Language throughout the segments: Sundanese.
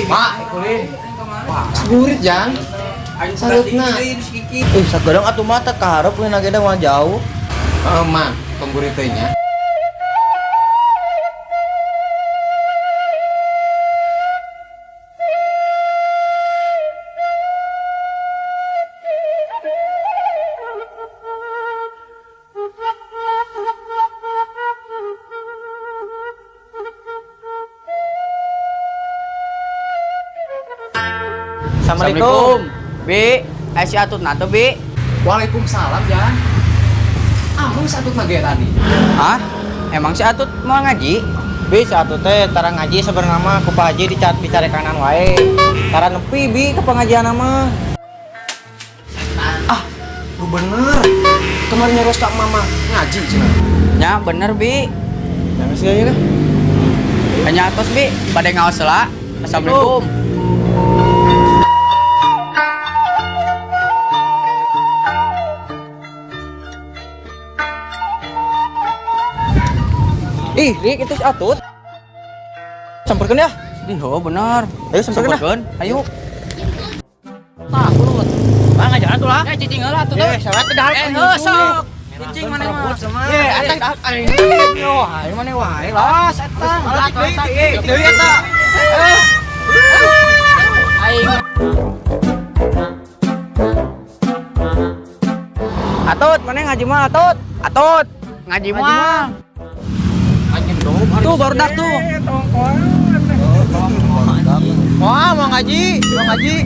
Mak, ikulin. Seburit jang. Sarutna. Ih, sakedang atuh mata kaharep we nageda mah jauh. Heeh, Mak, tong burit teh nya. Assalamualaikum. Bi, eh si Atut na tuh, Bi. Waalaikumsalam, Jang. Ah, lu satut mah tadi. Hah? Emang si Atut mau ngaji? Bi, si Atut teh tara ngaji sebenarnya mah ku Pak Haji dicat dicarekanan wae. Tara nepi bi ke pengajian mah. Ah, lu bener. Kemarin nyuruh ka mama ngaji cenah. Ya, bener, Bi. Yang sih aja lah. Hanya atos, Bi. Bade ngaos lah. Assalamualaikum. Ih, Rik, itu si Atut. Samperkeun ya. Ih, oh bener. Ayo samperkeun ah. Samperkeun. Ayo. Takut. Bang ngajaran tuh lah. Eh, cicing heula atuh. Eh, salah teh dahar. Eh, heuh, sok. Cicing mana mah. Eh, eta aing. Yo, aing mana wae lah. Eta. Deui eta. Aing. Atut, mana ngaji mah Atut? Atut, ngaji mah. Tuh barudak tuh. Wah, mau ngaji, mau ngaji.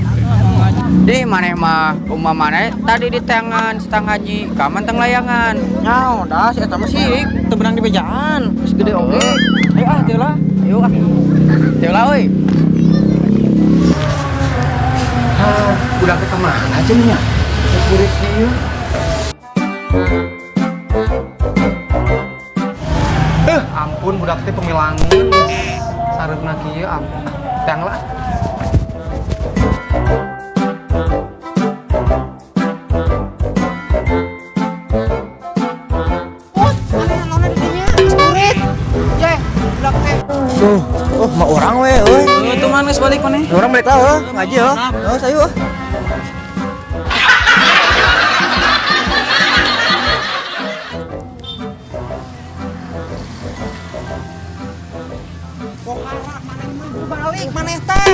Di maneh mah umma maneh tadi di tangan setang haji, kaman teng layangan. Nyau, dah si eta mah sih teu beunang di bejaan. Geus gede oge. Ayo ah, teu lah. Ayo ah. Teu lah euy. Ah, udah ke kemana aja nih ya? Burit kieu. Eh, ampun budak teh pemilangan. Sareupna kieu ampun. Tang lah. Tuh, oh mah orang we euy. Tuh man geus balik maneh. Orang balik lah heuh, ngaji heuh. Heuh, sayu heuh. Balik maneh teh.